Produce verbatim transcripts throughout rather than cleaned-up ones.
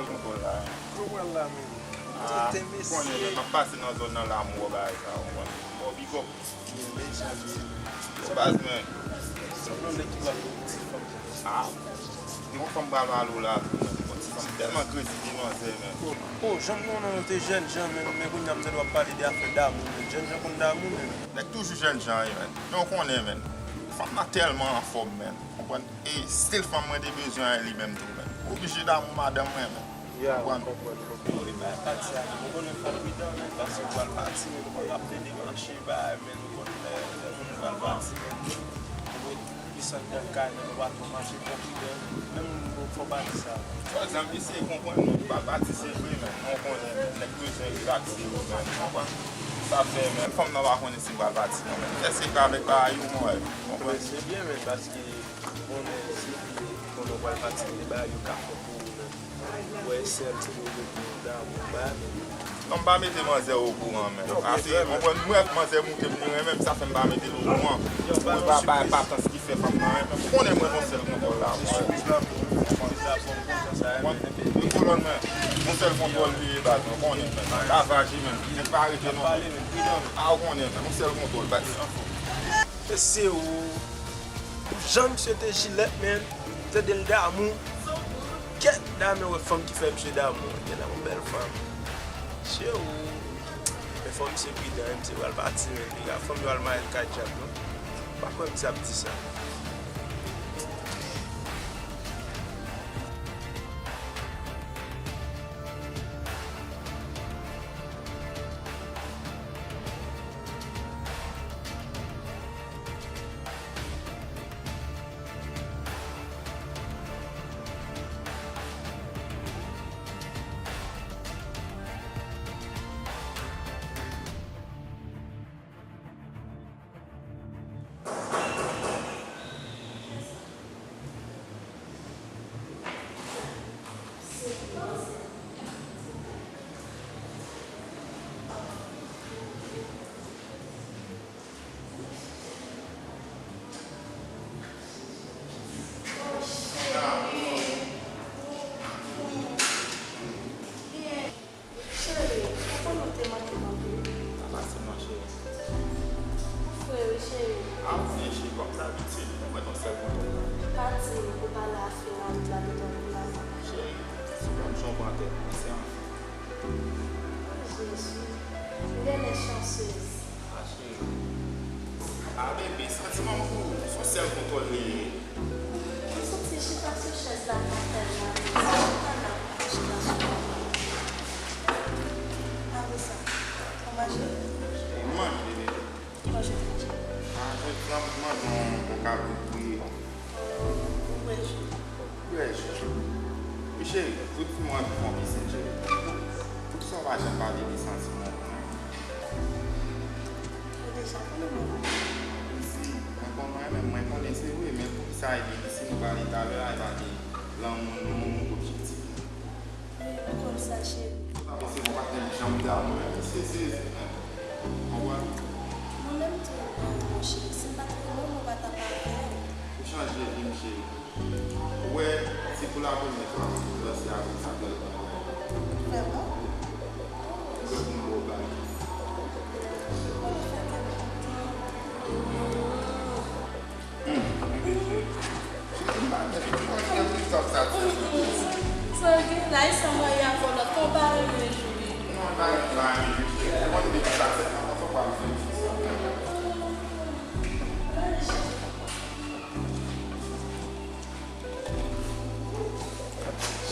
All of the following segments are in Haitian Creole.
Kontwòl la, hein. Kontwòl la, men. Ah, konnen, men, m ap pase nan zòn nan la, m wè bagay sa, w konprann? Bon, big up. Yo, baz, men. Ah, gen yon fanm pral pale w la tou, men. Bon, ti fanm tèlman kredi, ti manzè, men. Oh, jan m konnen nou te jènjan, men, men kounye a m tande w ap pale de afè damou, men. Jènjan konn damou, men. Nèg toujou jènjan, wi, men. Men w konnen, men. Fanm nan tèlman anfòm, men. Konprann? E still fanm mwen te bezwen a li menm tou, men. Oblije damou madanm mwen, men. Ya, m konprann, m konprann. Wi, bay pati a, men ou konnen fò w pridan, men, paske ou pral pati, men, ou konn ap plede mache, bay, men, ou konn lè, lè moun pral pati, men, ou desann nan kay, men, ou pa twò mache, fò w pridan, men, ou fò w pati sa. Fò zanmi eseye konprann, men, ou pral pati, se vre, men, men ou konnen, men, nèg bezwen relakse, men, ou konprann? Sa fè, men, fanm nan pa konnen si m pral pati, non, men. Èske ka avèk bagay yo, mwen, ou konprann? Men se byen, men, paske konnen si li konnen w pral pati, gen de bagay yo ka fè pou ou menm. Ou wè sèl pou yo mete w damou ba menm. Non, m pa mete manzè okouran, men. Ase, ou konprann, m wè manzè moute m, li renmen m, sa fè m pa mete l okouran. Mwen pa bay enpòtans ki fè fanm nan renmen m. Ou konnen mwen gon sèl kontwòl la, mwen. Mwen kolòn mwen, gon sèl kontwòl li ye baz, mwen konnen, men. Lavaje menm, nèg pa rete non. A, ou konnen, men, gon sèl kontwòl baz. Mesye, ou, jan misye te jilèt, men, tande l damou. Kèt, damou wè fanm ki fè misye damou. Gen damou bèl fanm. Mesye, ou, men fò misye pridan, wi, misye pral pati, men, piga fanm yo al marye l kay djab, non. M pa kwè misye ap di sa. Cheri, ou konnen ou te manke m anpil. Sa pase non, cheri. Ou fre wi, cheri. A, ou byen, cheri, kòm dabitid, ou mèt yon sèl kontwòl la. Pa di m ou pale a fi nan wout la, li tonbe la. Cheri, se kòm jan w pran tèt mwen, se anfen. O Jezi, m genlè chansez. A, cheri. A, bebe, santiman m pou ou, se yon sèl kontwòl li ye. M soti chita sou chèz la, m pa fè l nan men. Chita la, chita sou mwen. Apre sa, ou manje? M manje, bebe. Ki manje ou manje? A, jodi a, m manje yon bon kabrit bouyi. Ou bwè ji? Bwè ji. Wi, cheri, tout fi mwen anvi fè yon pisin, cheri. Poukisa w pa janm pale de santiman w pou mwen? Ou deja konnen mwen renmen w. Wi, mwen konnen, mwen renmen w, mwen konnen se vre, men poukisa epi si nou pale talè a, e pa te lanmou nou, objektif nou? Wi, ou konn sa, cheri. Sa vle se yon patnè ki janm damou, men se, se, konprann? Mwen menm tou, mwen renmen w, cheri. Si m pa t renmen w, mwen pa t ap avè w. Ou chanje vi m, cheri. Ou wè, se pou la premyè fwa m lanse avèk sa bèl bagay la. Vrèman? Ou wè pou m ba w bagay. Mwen fè tèt kontan. Hum, bebe. Cheri, m pa mèt, m pa mèt TikTok sa, ti. Sa gen la, e sa mwen y ap vòlò, konpare men joli. Non, pa, pa, cheri. Ou konn depi sa, se nan konsa w pral fè.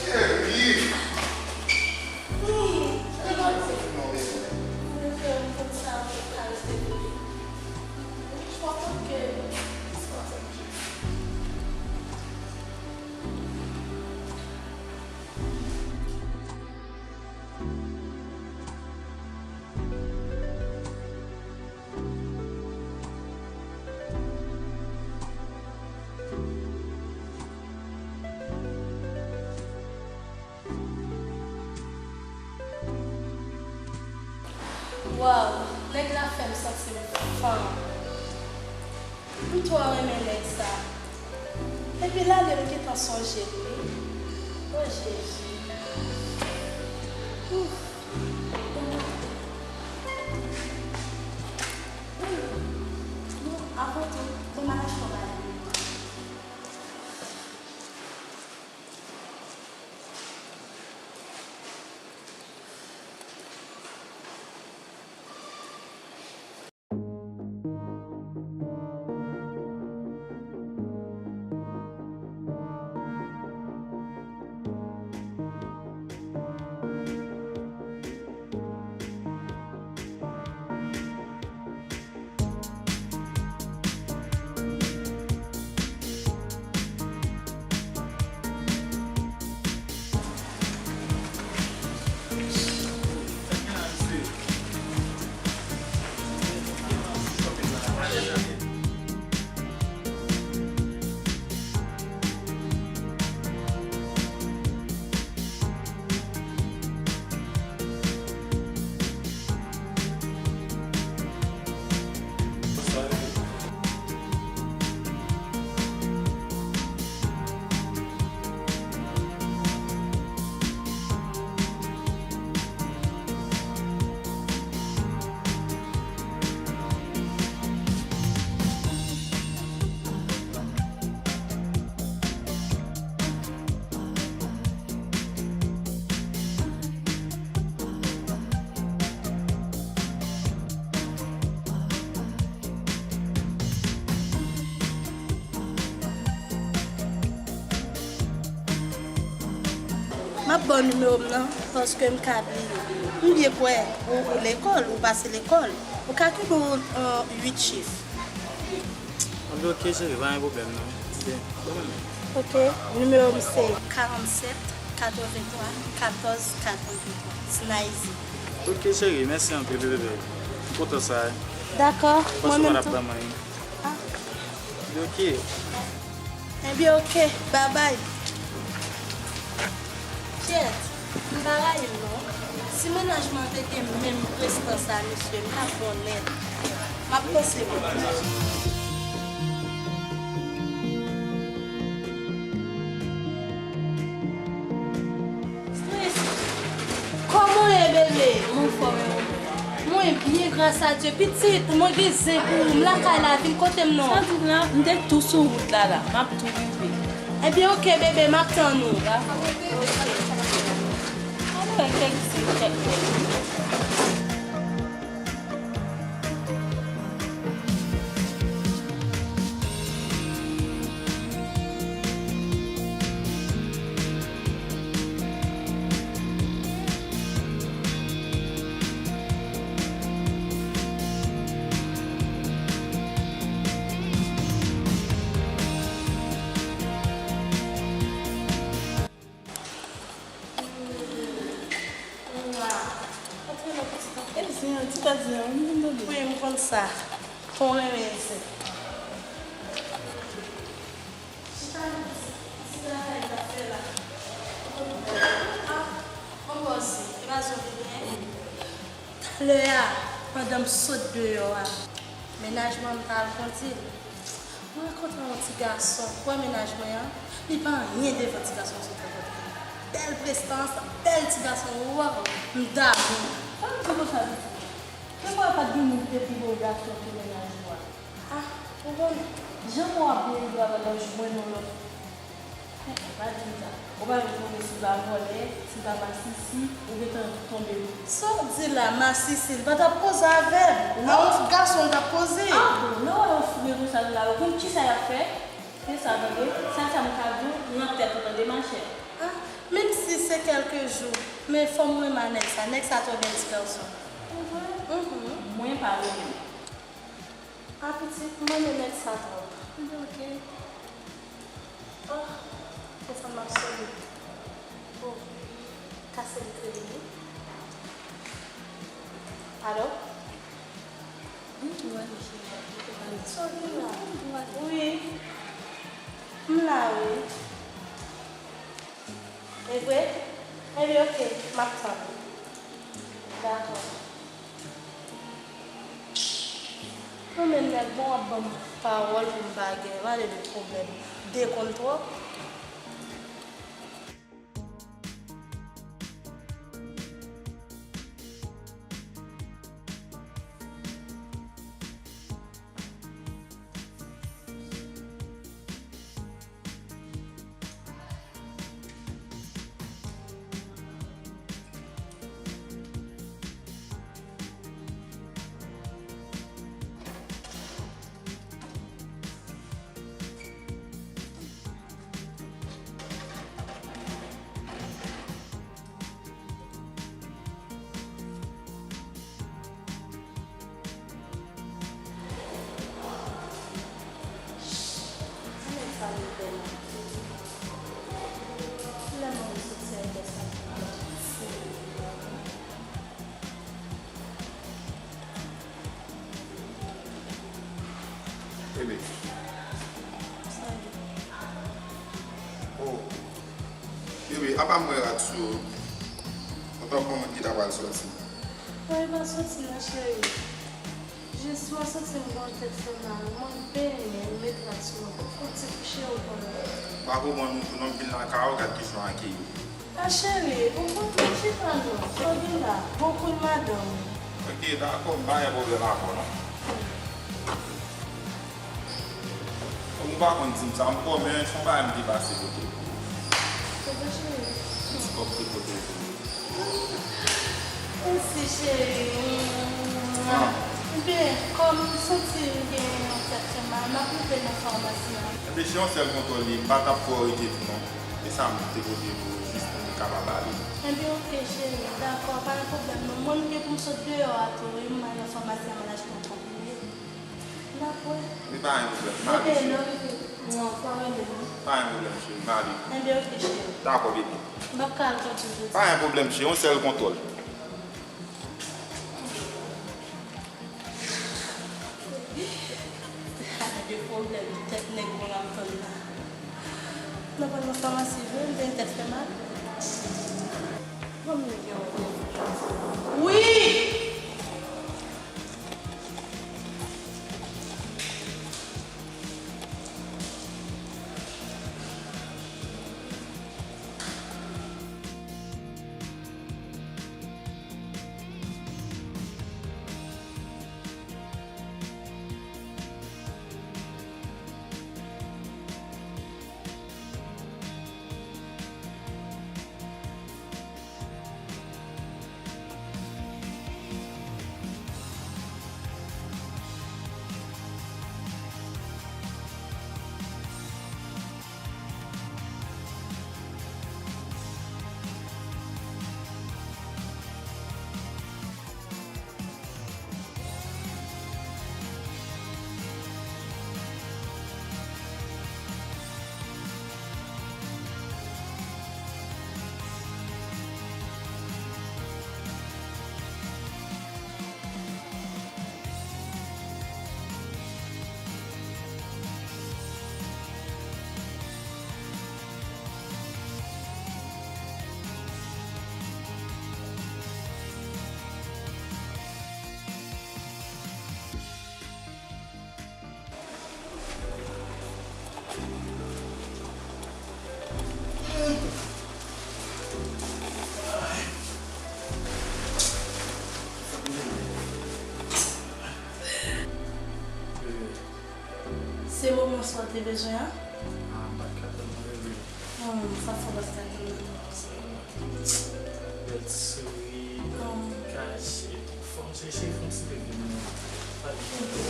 Cheri! Waw, nèg la fè m santi m fanm. M twò renmen nèg sa. Epi l ale m gentan sonje l wi. O Jezi. Non, avan tou, bon, m al achte yon bagay. M ap ba w nimewo m nan, paske m ka bliye. M byen kwè ou, ou lekòl, ou pase lekòl. Ou ka kenbe yon, yon uit chif. Anben, oke, cheri, pa gen pwoblèm, non. Byen, ban mwen men. Oke, nimewo m se karannsèt katrevenntwa katòz katrevenntwa. Snazy. Oke, cheri, mèsi anpil, wi, bebe. M kontan sa, wi. Dakò, mwen menm tou. Pase w pa t ap ban mwen, wi. Ah. Oke. Ebyen, oke, babay. Kyèt, m pa rayi l non. Si mennaj mwen te gen menm prestans a misye, m t ap bon nèt. M ap panse pou mennaj mwen. Tracy, kòman w ye, bebe? M anfòm, e ou menm? Mwen byen, gras a Dye. Pitit, mwen gen zen pou ou. M lakay la, vin kote m non. Sa w di la? M te tou sou wout la, la. M ap tou rive. Ebyen, oke, bebe, m ap tann ou. Dakò. Oke. Ann wè kèk zen, kèk zen. Wi, m konn sa. Fò w renmen zen. Chita, ti travay m t ap fè la. Ah, on pòze, e pa zon li genyen. Talè a, pandan m sot deyò a, mennaj mwen m t al kondi l. Mwen rankontre yon ti gason, w wè mennaj mwen an, li pa anyen devan ti gason m sot rankontre. Bèl prestans, bèl ti gason, waw, m damou. Sa w di konsa, pitit? Kè mwen pa t gen moun ki te pi bon gason ke mennaj ou a. Ah, ou konn. Jan mwen ap byen rive avè l, w ap jwenn yon lòt. Enhen, pa di m sa. Ou pa menm konnen si l pa vòlè, si l pa masisi, ou gentan tonbe. Sa w di la, masisi, l pa t ap koze avè m. A yon gason l t ap koze. Ah bon, lè w wè yon fou gen konsa l la, ou konn kisa y ap fè? Se sa, tande. Sèl sa m ka di w, nan tèt ou, tande, machè. Ah, menm si se kèlke jou, men fò m renmen a nèg sa. Nèg sa twò bèl ti gason. Ou vre? Mhm. Mwen pa renmen l. Ah, pitit, m renmen nèg sa twòp. Ebyen, oke. Oh, telefòn m ap sonnen. Oh, kase l kreye li. Alo? Bonjou, Alicia. Sòti la. Wi. M la, wi. E vre? Ebyen, oke, m ap tann ou. Dakò. Mwen menm nèg, bon, w ap ban m pawòl pou m pa gen, pale de pwoblèm. De konn twòp. Papa m wè rad sou yo. Kontan pou moun ki ta pral sòti. Mwen pa sòti non, cheri. Jis mwen santi m gon tèt fè mal. Mwen benyen, m met rad sou mwen. Fon ti kouche ou konnen. Ou pa konprann ou tou non, m vin lakay ou, gad kijan w akeyi m. A cheri, ou konn ki chita non. Sa w gen la? Bon kout madanm. Ok, dakò, m pa gen pwoblèm avè w non. Kòm ou pa konn di m sa ankò, men se yon bagay m te pase kote w. Tonton cheri. Ti kòb te pote pou ou. Mèsi, cheri. Ah. Ebyen, kòm m santi m gen yon tèt fè mal, m ap rive nan famasi an. Ebyen, se yon sèl kontwòl li ye, m pa t ap fè w rete tou non. E sa m te pote pou ou, jis pou nou kapab ale. Ebyen, oke, cheri. Dakò, pa gen pwoblèm non. Mwen, m gen pou m sot deyò a tou, wi, m al nan famasi an, m al achte yon konprime. N ap wè. Wi, pa gen pwoblèm. M ale, cheri. Non, pa rele non. Pa gen pwoblèm, cheri. M ale. Enben, oke, cheri. Dakò, baby. M p ap ka al kont ou jodi. Pa gen pwoblèm, cheri. Yon sèl kontwòl. Gade pwoblèm tèt nèg mwen ap tann la. N ap al nan famasi vre, m te tèt fè mal. Ban m leve yon kote. Wi! Se moman sa w te bezwen an? Ah, m pa t ka tann non, bebe. Hmm, sa fè w pa t ka tann non. Bèl souri, kache. Fò m chèche, fò m sere vin nan. Pa t gen dlo.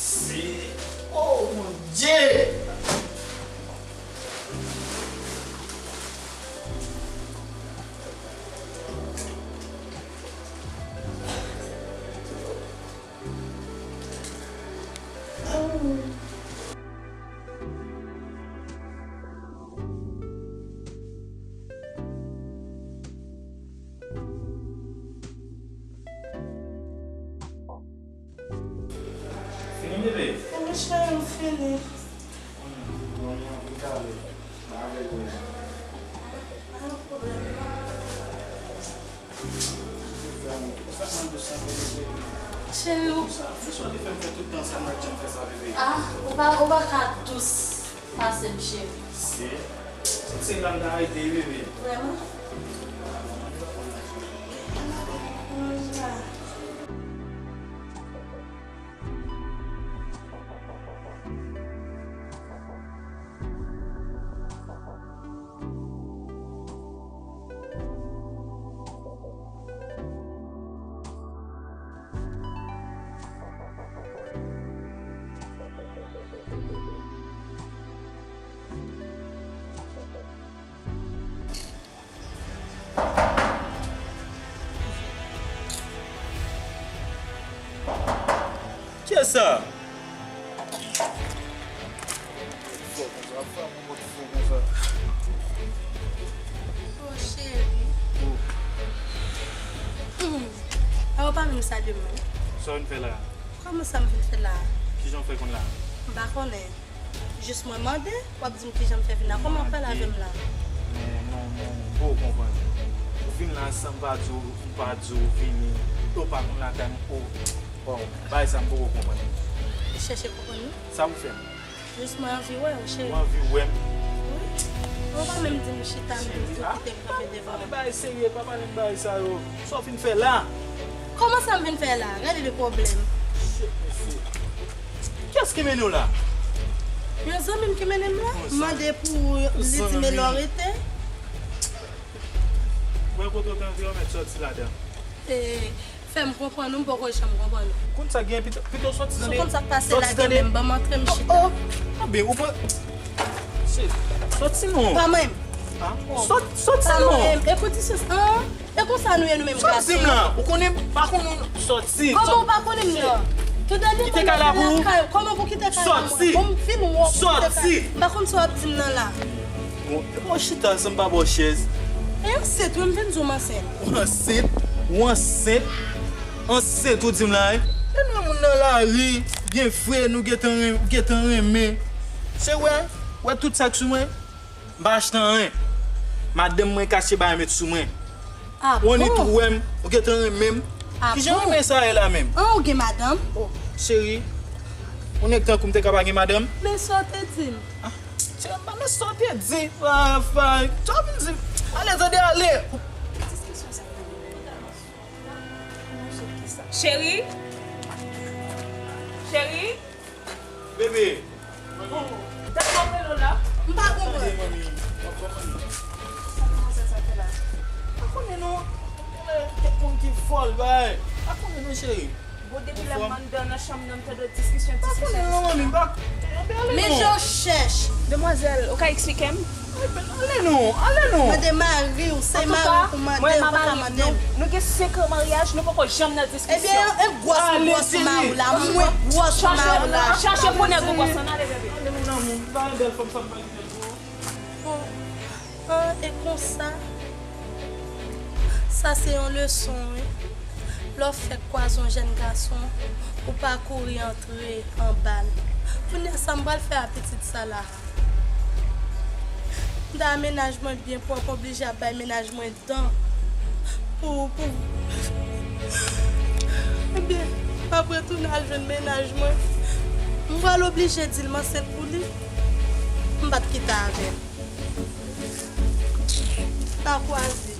Se, oh mon Dieu! Fini, bebe? Wi, cheri, m fini. Bon, bon, bon, talè. Pa gen pwoblèm. Pa gen pwoblèm. Cheri, ou... Sa, se sa w te fè m fè tout tan sa, m ret janm fè sa, bebe. Ah, ou pa, ou pa ka dous pase m, cheri. Se, se la m ta rete, bebe. Vrèman? Kiyès sa? Fò konsa, fò konsa. Oh, cheri. Oh. Hmm. A, ou pa menm salye m non. Sa w vin fè la? Kòman sa m vin fè la? Kijan w fè konn la? M pa konnen. Jis mwen mande, w ap di m kijan m fè vin la. Kòman w ap pale avè m la? Non, non, non, m poko konprann. Ou vin la san m pa di w, m pa di w vini. Ou pa konn lakay m, o. Bon, bagay sa m poko konprann. Chèche konprann non. Sa pou fè m? Jis mwen anvi wè w, cheri. Ou anvi wè m? Wi. Ou pa menm di m chita, menm di w kite m kanpe devan w. Pale bagay serye, pa pale m bagay sa yo. Sa w vin fè la? Kòman sa m vin fè la? Gade de pwoblèm. Shit, mesye. Kiyès ki mennen w la? Yon zanmi m ki mennen m la. M mande pou li di m e lè w rete. Mwen kote w te anvi w mèt sòti ladan. E, fè m konprann ou, m poko janm konprann ou. Konn sa gen pito, pito sòti tande. Sou konn sa k pase la gen menm, ban m antre m chita. Oh, oh. Anben, ou pran. Shit. Sòti non. Pa manyen m. Sòt-, sòti non. Pa manyen m. E kondisyon sa, an? E konsa nou ye nou menm gason. Sòti m la. Ou konnen m pa konnen w sòti. Kòman ou pa konnen m nan? Tout dènye tan nan lakay ou. Kòman pou kite kay la mwen? Bon, m fin wè w kite kay. M pa konn sa w ap di m nan la. Bon, epa w chita san m pa ba w chèz. E ansent wi, m vin di w m ansent. Ou ansent? Ou ansent? Ansent ou di m la, wi? E nou moun nan lari, byen fre, nou gentan ren-, gentan renmen. Se wè, wè tout sa k sou mwen? M pa achte anyen. Madanm mwen kache bagay met sou mwen. Ah bon? Ou annik tou wè m, ou gentan renmen m. Ah bon? Kijan renmen sa ye la menm? An, ou gen madanm? Oh, cheri, yon nèg tankou m te ka pa gen madanm? Men sa w te di m. Ah, cheri, m pa nan sa w te di. Fay, fay. Sa w vin di? Ale, tande, ale. Cheri? Cheri? Bebe. Dat m ap rele w la. M pa konprann. Tande, manmi. W ap konprann. Sa manzè sa fè la? Pa konnen non. Kèk moun ki fòl, bay. Pa konnen non, cheri. Bon, depi lè m anndan nan chanm nan, m tande diskisyon, diskisyon, diskisyon. Pa konnen non, manmi. Pa, anben ale non. Men jan w chèch. Demwazèl, ou ka eksplike m? Ale non, ale non. Mande mari w, se mari w pou mande, ou pa ka mande m. Nou gen senk an maryaj, nou poko janm nan diskisyon. Ebyen, e gwòs ou gwòs sou mari w la, mwen gwòs sou mari w la. Chache pou nèg ou gwòs lan, ale bebe. Ale mon amour, m pa yon bèl fanm sa m pa gen pou ou. Bon, an, e konsa, sa se yon leson, wi. Lè w fèk kwaze yon jèn gason, ou pa kouri antre anba l. Kounye a, sa m pral fè a pitit sa la? M ta mennaj mwen byen pwòp, oblije ap bay mennaj mwen dan pou, pou, ebyen, m ap retounen al jwenn mennaj mwen. M pral oblije di l m ansent pou li. M p ap kite avè l. Pa kwaze.